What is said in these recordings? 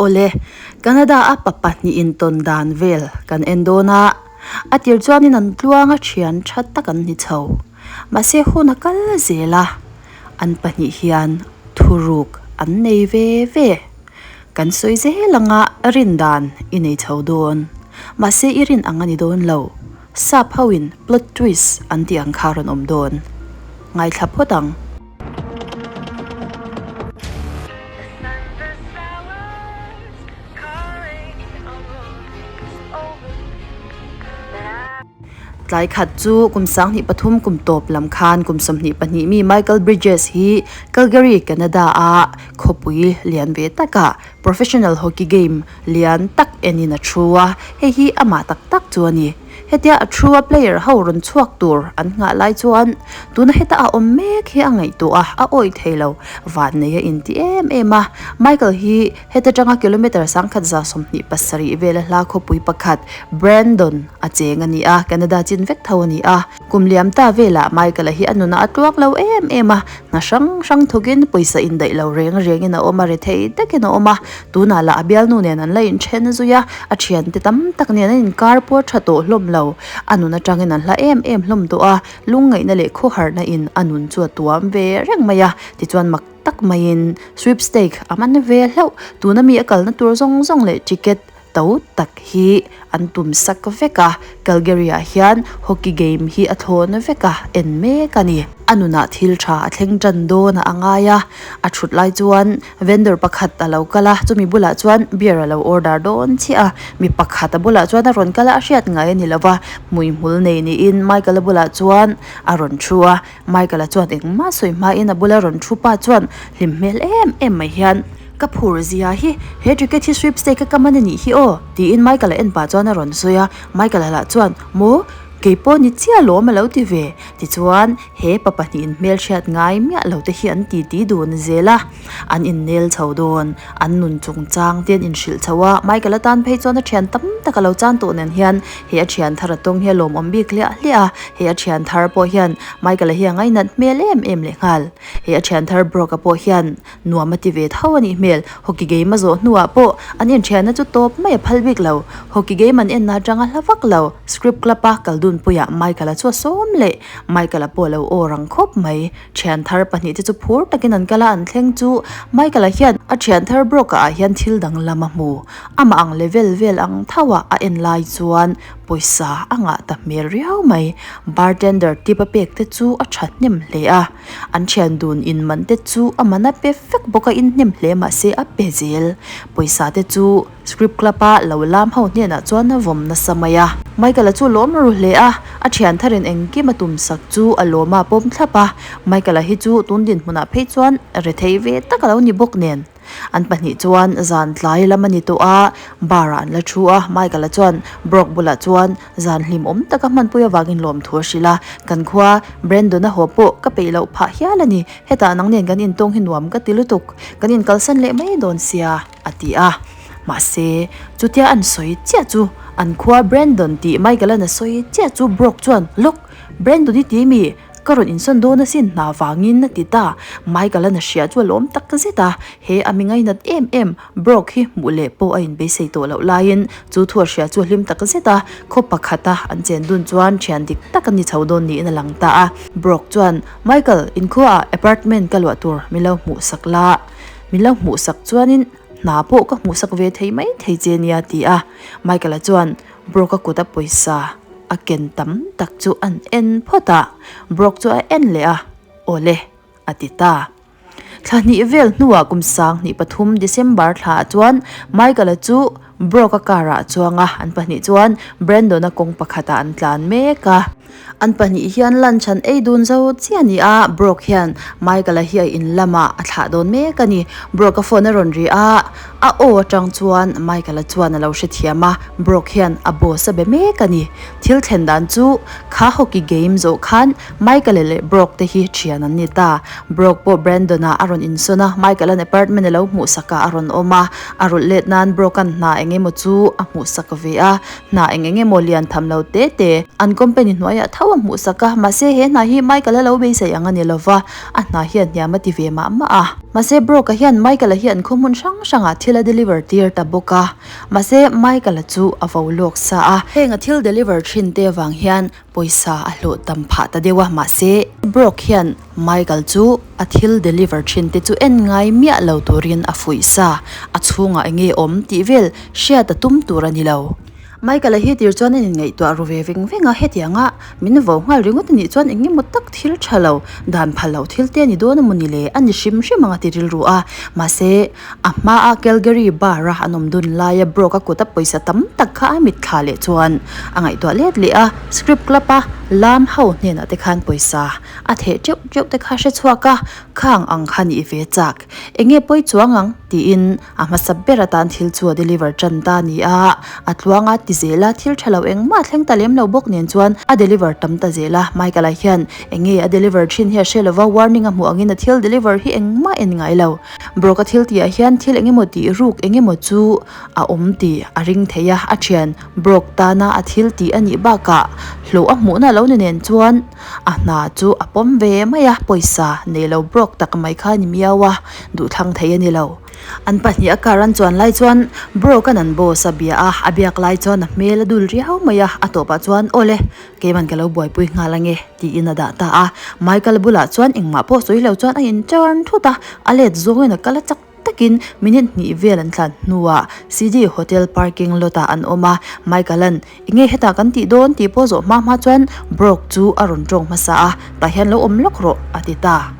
Awle, Canada a pa pahnih intawn dan vel kan en dawn a, a tir chuanin an tluanga thian tha tak an ni chho. Mahse hun a kal zel a, an pahnih hian thuruk an nei ve ve. Kan sawi zel anga rin dan i nei chho dawn. Mahse i rin ang a ni dawn lo. Sap ho in plot twist an tih ang kha rawn awm dawn. Ngaithla phawt ang. Tlai khat chu kum 2003 kum tawp lam khan kum 22 mi Michael Bridges hi Calgary, Canada-a khawpui lian ve takah professional hockey game lian tak enin a thu a, hei hi amah tak tak chu a ni. Hetia a thu a player ho rawn chhuak tur an nghah lai chuan tuna heta a awm mek hi a ngaihtuah a, a awih thei lo. Vannei a inti em em a, Michael hi heta tanga kilometre 1127 vela hla khawpui pakhat Brandon a cheng a ni a, Canada chin vek tho a ni a. Kum liam ta velah Michael-a hi a nunah a tluak lo em em a, hna hrang hrang thawkin pawisa indaih lo reng rengin a awm a, rethei takin a awm a, tunah lah a bialnu nen an la inthen zui a, a thiante tam tak nen an inkar pawh tha tawh hlawm lo, a nun atangin an hla em em hlawm tawh a, lungngaihna leh khawharna in a nun chu a tuam ve reng mai a, tichuan mak tak maiin sweepstake a man ve hlauh, tuna mi a kalna tur zawng zawng leh ticket to tak hi an tum sak vek a, Calgary ah hian hockey game hi a thlawn vek a, en mek a ni. A nunah thil tha a thleng tan dawn a angai a, a thut lai chuan vendor pakhat a lo kal a, chumi bulah chuan beer a lo order dawn chiah a, mi pakhat a bulah chuan a rawn kal a, a hriat ngai a ni lo va, hmuihmul nei niin Michael-a bulah chuan a rawn thu a, Michael-a chuan engmah sawi hmain a bula rawn thu pa chuan hlim hmel em em mai hian, Ka phur zia hi, he ticket hi sweepstake a ka man a nih hi aw, tiin Michael-a en pah chuan a rawn sawi a. Michael-a lah chuan, Maw, kei pawh ni chiah lawm a lo ti ve. Tichuan, he pa pahnihin hmelhriat ngai miah lo te hi an titi dun zel a, an innel chho dawn. An nun chungchang te an inhrilh chho a, Michael-a tan phei chuan a thian tam tak a lo chan tawh nen hian he a thian thar a tawng hi a lawmawm bik hliah hliah a, he a thian thar pawh hian Michael-a hi a ngainat hmel em em leh nghal. He a thian thar Brock-a pawh hian nuam a ti ve tho a nih hmel. Hockey game a zawh hnuah pawh an inthianna chu tawp mai a phal bik lo. Hockey game an enna atanga hla vak lo Script Club-a kal dunpuiah Michael-a chu a sawm leh. Michael-a pawh a lo aw rang khawp mai. Thian thar pahnih te chu phur takin an kal a, an thleng chu Michael-a hian a thian thar Brock-a ah hian thil danglam a hmu. Amah ang level vel ang tho a a en lai chuan pawisa a ngah ta hmel riau mai. Bartender tip a pek te chu a tha hnem hle a, an thian dun in man te chu a man a pe vek bawk a, in hnem hle mahse a pe zel. Pawisa te chu. Script Club a lo lam ho hnenah chuan a vawm nasa mai a. Michael-a chu lawm ru hle a, a thian tharin engkim a tum sak chu a lawm a pawm thlap a. Michael-a hi chu tun dinhmunah phei chuan rethei ve tak a lo ni bawk nen. An pahnih chuan zan tlai lam a ni tawh a, bar ah an la thu a. Michael-a chuan Brock bulah chuan zan hlimawm taka hmanpui avangin lawmthu a hrilh a, Kan khua Brandon-a haw pawh ka peih loh phah hial a ni. Hetah nang nen kan intawng hi nuam ka ti lutuk. Kan inkalsan leh mai dawn sia. A ti a. Mahse, chutia an sawi chiah chu an khua Brandon tih Michael-a'n a sawi chiah chu Brock chuan, Lawk! Brandon i ti mi? Ka rawn insawn dawn asin hna vangin a ti ta. Michael-a'n a hria chu a lawm tak zet a, he a mi ngainat em em Brock hi hmuh leh pawh a inbeisei tawh loh laiin chu thu a hria chu a hlim tak zet a, khaw pakhata an chen dun chuan thian dik tak a ni chho dawn niin a lang ta a. Brock chuan, Michael, inkhuaah apartment ka luah tur min lo hmuhsak la. Min lo hmuhsak chuanin hna pawh ka hmuhsak ve thei mai thei che nia ti a. Michael-a chuan Brock-a kut a pawisa a ken tam tak chu an en phawt a, Brock chu a en leh a, Awle, a ti ta. Thla hnih vel hnuah kum 2003 December thlaah chuan Michael-a chu Brock-a car-ah a chuang a, an pahnih chuan Brandon-a kawng pakhatah an tlan mek a. An pahnih hian lunch an ei dun zo chiah a ni a, Brock hian Michael-a hi a in lamah a thlah dawn mek a ni. Brock-a phone a rawn ri a, a aw atang chuan Michael-a chuan a lo hrethiam a, Brock hian a boss a be mek a ni. Thil thlen dan chu kha hockey game zawh khan Michael-a leh Brock te hi thian an ni ta. Brock pawh Brandon-a a rawn insawn a, Michael-a'n apartment a lo hmuhsak ah a rawn awm a, a rulh let nan Brock-a'n hna eng emaw chu a hmuhsak ve a, Hna eng eng emaw lian tham lo te te an company hnuaiah hnuaiah tho a hmuh sak a, mahse he hna hi Michael a lo beisei ang a ni lova, a hna hian hniam a ti ve mah mah a. Mahse Brock-a hian Michael-a hi an khaw hmun hrang hrangah thil a deliver tir ta bawk a, mahse Michael-a chu a vo lawk sa a. Heng a thil deliver thin te avang hian pawisa a hlawh tam phah ta deuh a, mahse Brock hian Michael chu a thil deliver thin te chu en ngai miah lo turin a fuih sa, a chhungah enge awm tih vel hriat a tum tur a ni lo. Michael-a hi tir chuan a inngaihtuah ru ve veng veng a, hetianga min vo nghal ringawt a nih chuan eng emaw tak thil tha lo, dan phal loh thil te a ni dawn a maw ni le, a ni hrim hrim ang a ti rilru a. Mahse, a hmaa Calgary bar-a an awm dun laia Brock-a kuta pawisa tam tak kha a mitthla leh chuan a ngaihtuah let leh a, strip club-a lam ho hnenah te khan pawisa a theh teuh teuh te kha a hre chhuak a, khang ang kha nih ve chak, eng nge pawi chuang ang? tiin A hmasa ber atan thil chu a deliver tan ta a ni a, a tluang a ti zel a, thil tha lo engmah a thleng ta lem lo bawk nen chuan a deliver tam ta zel a, Michael-a hian eng nge a deliver thin hi a hre lova, warning a hmuh angin a thil deliver hi engmah en ngai lo. Brock a thil tihah hian thil eng emaw tih ruk eng emaw chu a awm tih a ring thei a, a thian Brock tana a thil tih a nih bakah hlawh a hmuhna lo ni nen chuan a hna chu a pawm ve mai a, pawisa nei lo Brock tak mai kha a ni miau a, duhthlang thei a ni lo. An pahnih a car an chuan lai chuan Brock an an boss a bia a, a biak lai chuan a hmel a dul riau mai a, a tawpah chuan Awle, keiman ka lo buaipui nghal ange tiin a dah ta a. Michael bulah chuan engmah pawh sawi lo chuan a in turn thut a, a let zawngin a kal a chak takin minute hnih vel an tlan hnuah CD hotel parking lot ah an awm a, Michael an enge hetah kan tih dawn tih pawh zawh hma hma chuan Brock chu a rawn tawng hmasa a, tah hian lo awm lawk rawh a ti ta.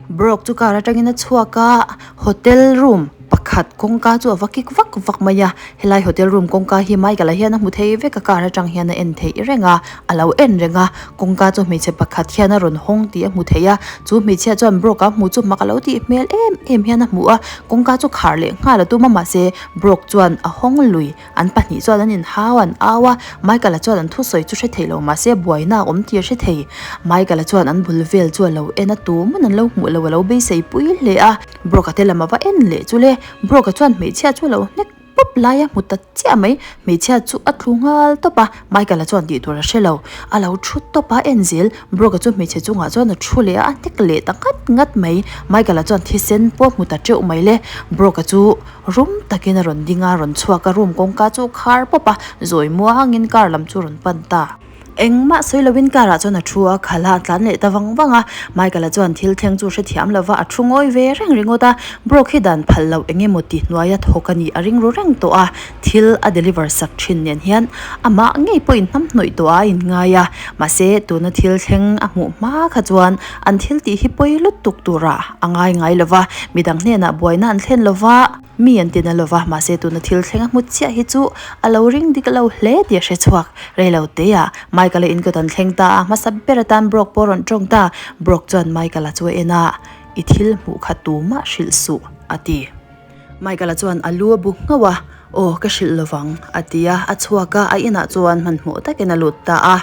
Brock chu car atangin a chhuak a, hotel room pakhat kawngka chu a va kik vak vak mai a, helai hotel room kawngka hi Michael-a hian a hmu thei vek a, car atang hian a en theih reng a, a lo en reng a, kawngka chu hmeichhe pakhat hian a rawn hawng tih a hmu thei a, chu hmeichhia chuan Brock-a hmu chu mak a lo tih hmel em em hian a hmu a, kawngka chu khar leh nghal a tum a, mahse Brock chuan a hawng lui, an pahnih chuan an inhau an au a, Michael-a chuan an thusawi chu hre thei lo mahse buaina a awm tih a hre thei. Michael-a chuan an bul vel chu a lo en a, tuman an lo hmuh lo a lo beisei pui hle a. Brock-a te lam a va en leh chu le, Brock-a chuan hmeichhia chu a lo hnek pawp lai a hmu ta chiah mai, hmeichhia chu a tlu nghal tawp a, Michael-a chuan tih tur a hre lo, a lo thu tawp a en zel, Brock-a chu hmeichhe chungah chuan a thu leh a, a hnek leh ta ngat ngat mai, Michael-a chuan thisen pawh a hmu ta teuh mai le, Brock-a chu rum takin a rawn ding a, rawn chhuak a, room kawngka chu a khar pawp a, zawi muangin car lam chu a rawn pan ta. Engmah sawi lovin car ah chuan a thu a, khalh a, a tlan leh ta vang vang a. Michael-a chuan thil thleng chu hrethiam lova a thu ngawi ve reng ringawt a, Brock hi dan phal loh eng emaw ti hnuaia thawk a nih a ring ru reng tawh a, thil a deliver sak thin nen hian amah ngei pawhin hnamhnawih tawh a inngai a, mahse tuna thil thleng a hmuh hma kha chuan an thil tih hi pawi lutuk turah a ngai ngai lova, midang hnenah buaina an thlen lova. Mi an ti na lova, mahse tuna thil thleng a hmu chiah hi chu a lo ring dik lo hle tih a hre chhuak. Rei lo teah Michael-a in kawt an thleng ta a, hmasa ber atan Brock pawh a rawn tawng ta. Brock chuan Michael-a chu a en a, I thil hmuh kha tumah hrilh suh, a ti. Michael-a chuan a lu a bu nghauh a, Aw, ka hrilh lovang, a ti a, a chhuak a, a inah chuan hmanhmawh takin a lut ta a.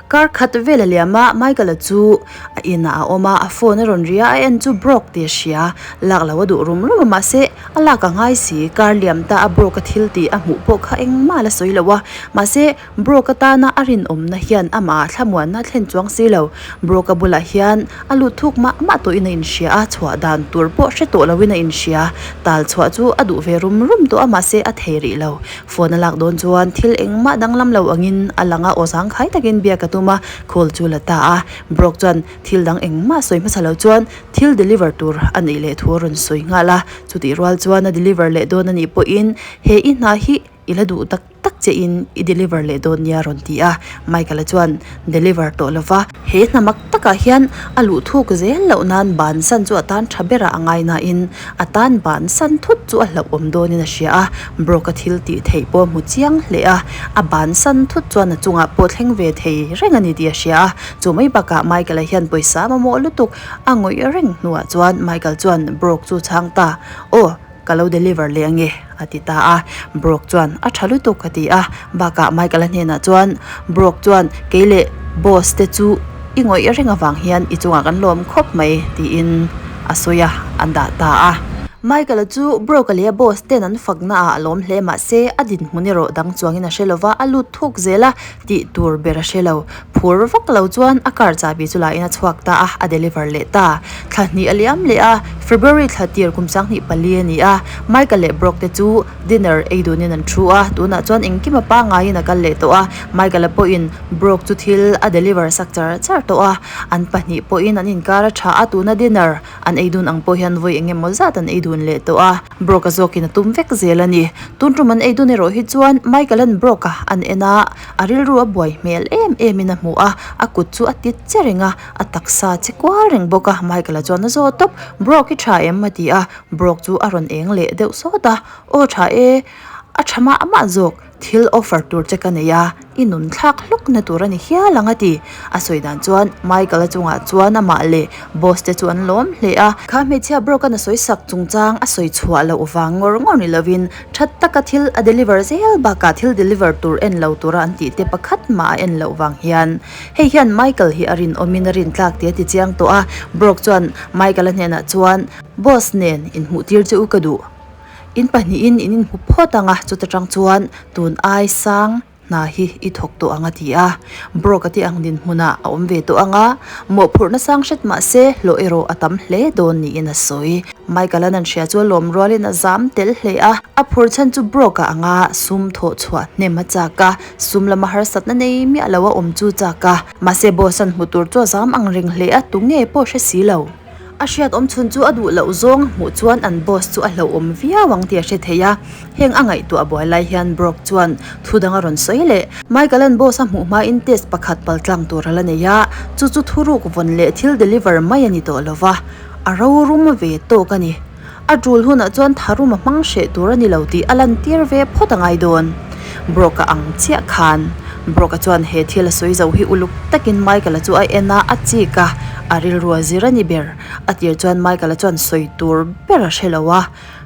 Kar khat vel a liam a, Michael-a chu a inah a awm a, a phone a rawn ri a, a en chu Brock tih a hria. Lak lo a duh rum rum a, mahse a lak a ngai si. Kar liam ta a Brock-a thil tih a hmuh pawh kha engmah a la sawi lo a, mahse Brock-a tana a rinawmna hian amah thlamuanna a thlen chuang si lo. Brock-a bulah hian a lut thuk mah mah tawhin a inhria a, chhuah dan tur pawh hre tawh loin a inhria. Tal chhuah chu a duh ve rum rum tawh a, mahse a thei rih lo. Phone a lak dawn chuan thil engmah danglam lo angin a lang a, aw zangkhai takin biak a tum a, call chu la ta a. Brock chuan thil dang engmah sawi hmasa lo chuan thil deliver tur a neih leh thu a rawn sawi nghal a, chutih rual chuan a deliver leh dawn a nih pawhin he i hna hi i la duh tak tak che in i deliver leh dawn nia rawn ti a, Michael-a chuan deliver tawh lova, he hna mak takah hian a luh thuk zel loh nan bansan chu a tan tha berah a ngai nain a tan bansan thut chu a hlauhawm dawnin a hria a, Brock-a thil tih theih pawh a hmu chiang hle a, a bansan thut chuan a chungah pawh thleng ve thei reng a ni tih a hria a, chu mai bakah Michael-a hian pawisa mamawh lutuk a ngawih reng hnuah chuan Michael chuan Brock chu chhang ta, Aw. Ka lo deliver leh ange a ti ta a, Brock chuan a tha lutuk a ti a, bakah Michael-a hnenah chuan Brock chuan kei leh boss te chu i ngawih reng avang hian i chungah kan lawm khawp mai tiin a sawi a, an dah ta a. Michael-a chu Brock-a leh a boss ten an fakna ah a lawm hle mahse a dinhmun erawh dang chuangin a hre lova a lut thuk zel a tih tur ber a hre lo. Phur vak lo chuan a car chahbi chu lahin a chhuak ta a, a deliver leh ta. Thla hnih a liam leh a, February thla tir kum 2004 a ni a, Michael leh Brock te chu dinner ei dunin an thu a, tunah chuan engkim a pangaiin a kal leh tawh a, Michael-a pawhin Brock chu thil a deliver sak char char tawh a, an pahnih pawhin an inkar a tha a, tuna dinner an ei dun ang pawh hian vawi eng emaw zat an ei dun leh tawh a, Brock-a zawkin a tum vek zel a ni. Tun tum an ei dun erawh hi chuan Michael-a'n Brock-a an en a, a rilru a buai hmel em em in a hmu a, a kut chu a ti che reng a, a taksa che kual reng bawk a, Michael-a chuan a zawt tawp, Brock i tha em? a ti a, Brock chu a rawn eng leh deuh sawt a, Aw tha e, a tha mah mah zawk, thil offer tur che ka nei a, i nun thlak hlawk na tur a ni hial ang a ti. A sawi dan chuan Michael-a chungah chuan amah leh boss te chu an lawm hle a. Kha hmeichhia Brock-a'n a sawi sak chungchang a sawi chhuah loh vang ngawr ngawr ni lovin That taka thil a deliver zel bakah thil deliver tur en lo tura an tih te pakhat mah a en loh vang hian hei hian Michael hi a rinawmin a rintlak tih a ti chiang tawh a. Brock chuan Michael a hnenah chuan, Boss nen inhmuh tir che u ka duh. In pahnihin in inhmu phawt ang a, chuta tang chuan tun ai sang. Hna hi i thawk tawh ang a ti a, Brock a ti ang dinhmunah a awm ve tawh ang a, mawhphurhna sang hret mah se hlawh erawh a tam hle dawn niin a sawi. Michael-a'n an hria chu a lawm rualin a zam tel hle a, a phur chhan chu Brock-a anga sum thawh chhuah hnem a chak a, sum lama harsatna nei miah lo a awm chu chak a, mahse boss-a'n hmu tur chu a zam ang reng hle a, tunge pawh hre si lo. A hriat awm chhun chu a duh loh zawng hmuh chuan an boss chu a hlauhawm viau ang tih a hre thei a. Heng a ngaihtuah buai lai hian Brock chuan thu dang a rawn sawi leh. Michael-a'n boss a hmuh hmain test pakhat paltlang tur a la nei a, chu chu thuruk vawn leh thil deliver mai a ni tawh lo va, a rorum ve tawk a ni. A tul hunah chuan tharum a hmang hreh tur a ni lo tih a lantir ve phawt a ngai dawn. Brock-a ang chiah khan. Brock-a chuan he thil a sawi zo hi uluk takin Michael-a chu a en a, a chik a, a rilru a zir a ni ber. A tir chuan Michael-a chuan sawi tur ber a hre lo a,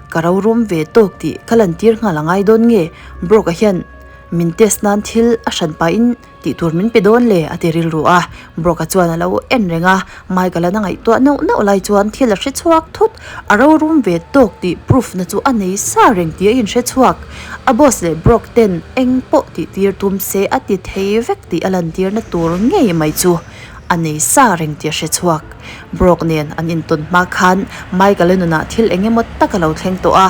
Ka rorum ve tawk tih ka lantir nghal a ngai dawn nge? Brock-a hian min test nan thil a hran pahin Tih tur min pe dawn le, a ti rilru a. Brock-a chuan a lo en reng a, Michael-a'n a ngaihtuah nauh nauh lai chuan thil a hre chhuak thut. A rorum ve tawk tih proof na chu a nei sa reng tih a inhre chhuak. A boss leh Brock ten eng pawh tih tir tum se a ti thei vek tih a lantirna tur ngei mai chu a nei sa reng tih a hre chhuak. Brock nen an intawn hma khan Michael-a nunah thil eng emaw tak a lo thleng tawh a.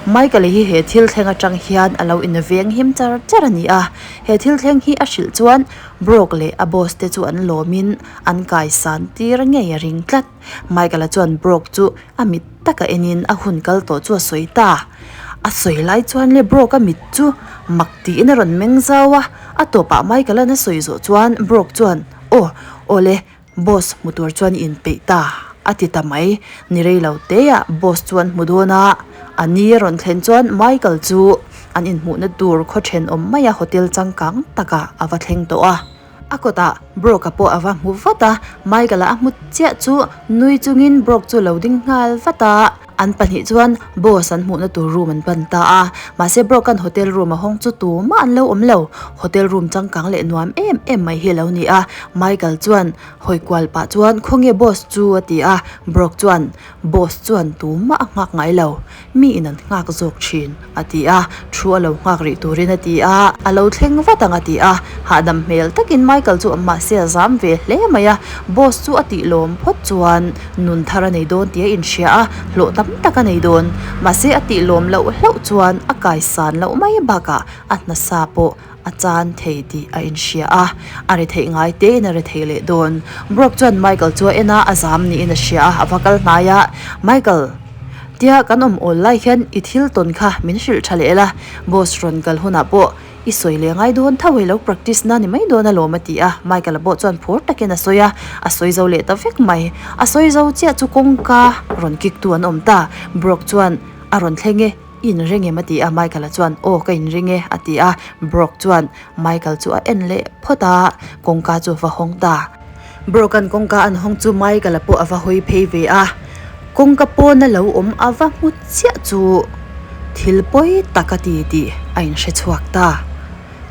Michael-a hi he thil thleng atang hian a lo inveng him char char a ni a. He thil thleng hi a hrilh chuan Brock leh a boss te chu an lawmin an kaisan tir ngei a ring tlat. Michael-a chuan Brock chu a mit taka enin a hun kal tawh chu a sawi ta. A sawi lai chuan le Brock-a mit chu mak tiin a rawn meng zau a, a tawpah Michael-a'n a sawi zawh chuan Brock chuan, Aw, aw le, Boss hmu tur chuan i inpeih ta, a ti ta mai. Ni rei lo teah boss chu an hmu dawn a, a ni a rawn thlen chuan Michael chu an inhmuhna tur khaw thenawm maia hotel changkang takah a va thleng tawh a. A kawtah Brock-a pawh a va hmu vat a, Michael-a a hmu chiah chu nui chungin Brock chu lo ding nghal vat a. An pahnih chuan boss an hmuhna tur room an pan ta a, mahse Brock-a'n hotel room a hawng chu tumah an lo awm lo. Hotel room changkang leh nuam em em mai hi a lo ni a, Michael chuan hawi kual pah chuan khawnge boss chu a ti a, Brock chuan boss chuan tumah a nghak ngai lo, mi in an nghak zawk thin a ti a, thu a lo nghak rih turin a ti a, a lo thleng vat ang a ti a, hahdam hmel takin Michael chu mahse a zam ve hle mai a, boss chu a tih lawm phawt chuan nun thar a nei dawn tih a inhria a, hlawh tam tak a nei dawn. Mahse a tih lawm loh hlauh chuan a kaisan loh mai bakah a hnasa pawh a chan thei tih a inhria a, a ri theih ngai tein a ri thei leh dawn. Brock chuan Michael chu a en a, a zam niin a hria a, a va kal hnai a, Michael, tia kan awm awl lai hian i thil tawn kha min hrilh tha leh la, boss rawn kal hunah pawh I sawi leh ngai dawn tho hei lo practice na ni mai dawn alawm a ti a, Michael-a pawh chuan phur takin a sawi a, a sawi zo leh ta vek mai. A sawi zo chiah chu kawngka rawn kick tu an awm ta, Brock chuan a rawn thleng e, i inring em a ti a, Michael-a chuan aw ka inring e a ti a, Brock chuan Michael chu a en leh phawt a, kawngka chu a va hawng ta. Brock-a'n kawngka an hawng chu Michael-a pawh a va hawi phei ve a, kawngka pawna lo awm a va hmu chiah chu thil pawi tak a ti tih a inhre chhuak ta.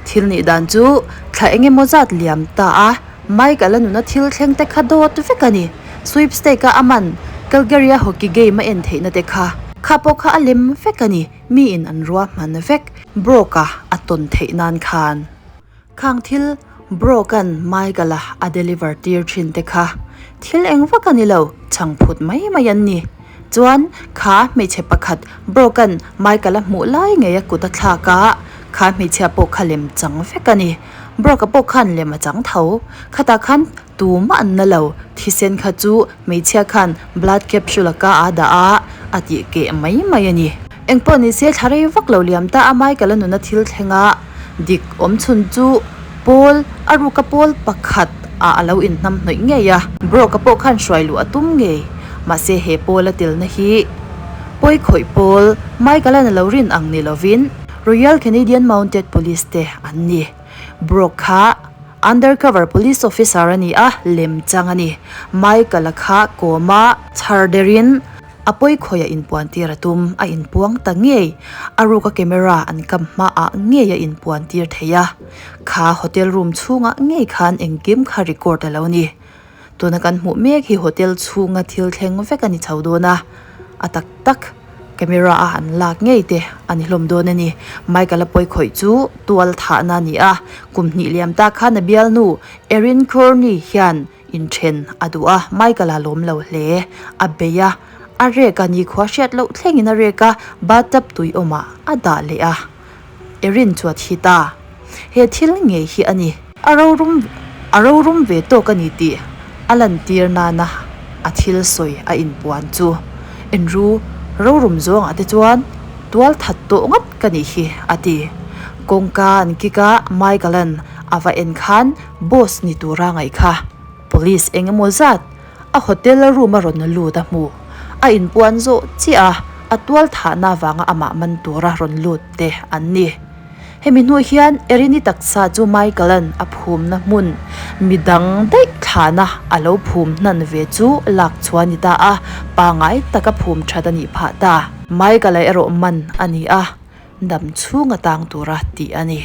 Thil nih dan chu thla eng emaw zat liam ta a, Michael-a nuna thil thleng te kha dawt vek a ni. Sweepstake-a a man Calgary-a hockey game a en theihna te kha. Kha pawh kha a lem vek a ni, miin an ruahman vek. Brock-a a tawn theih nan khan. Khang thil Brock-a'n Michael-a a deliver tir thin te kha thil eng vak a ni lo, chhang phut mai mai an ni. Chuan kha hmeichhe pakhat Brock-a'n Michael-a hmuh lai ngei a kut a thlak a, kha hmeichhia pawh kha lem chang vek a ni. Brock-a pawh khan lem a chang tho. Khatah khan tumah an na lo, thisen kha chu hmeichhia khan blood capsule a ka a dah a, a tih keh mai mai a ni. Engpawh ni se thla rei vak lo liam ta a Michael-a nuna thil thleng a, dik awm chhun chu pawl a ruka pawl pakhat ah a lo inhnam hnawih ngei a. Brock-a pawh khan hruai luh a tum ngei, mahse he pawl a telna hi pawi khawih pawl Michael-a'n a lo rin ang ni lovin Royal Canadian Mounted Police te an ni. Brock kha Undercover Police Officer a ni a, lem chang a ni. Michael-a kha kawma chhar derin a pawi khawih a inpuan tir a tum, a inpuang ta ngei. A ruka camera an kam hmaah ngei a inpuan tir thei a. Kha hotel room chhungah ngei khan engkim kha record a lo ni. Tuna kan hmuh mek hi hotel chhunga thil thleng vek a ni chho dawn a, a tak tak camera a an lak ngei te a ni hlawm dawn a ni. Michael a pawi khawih chu tual thahna a ni a, kum hnih liam ta khan a bialnu Erin Kearney hian inthen a duh a, Michael a lawm lo hle. A bei a, a rek a, nikhua hriat loh thlengin a rek a, bathtub tui awmah a dah leh a. Erin chu a thi ta. He thil ngei hi a ni. A rorum a rorum ve tawk a ni tih a lantir nana a thil sawi a inpuan chu. Enru rorum zawngah te chuan tual that tawh ngat ka nih hi a ti. Kawngka an kick a Michael-a'n a va en khan boss ni tura ngaih kha. Police eng emaw zat a hotel room a rawn lut a hmu. A inpuan zawh chiah a, a tual thahna avanga amah man tura rawn lut te an ni. Hemi hnu hian Erini taksa chu Michael-a'n a phumna hmun midang daih thlahna a lo phum hnan ve chu lak chhuah a ni ta a, pangai taka phum that a nih phah ta. Michael-a erawh man a ni a, dam chhung a tang tura tih a ni.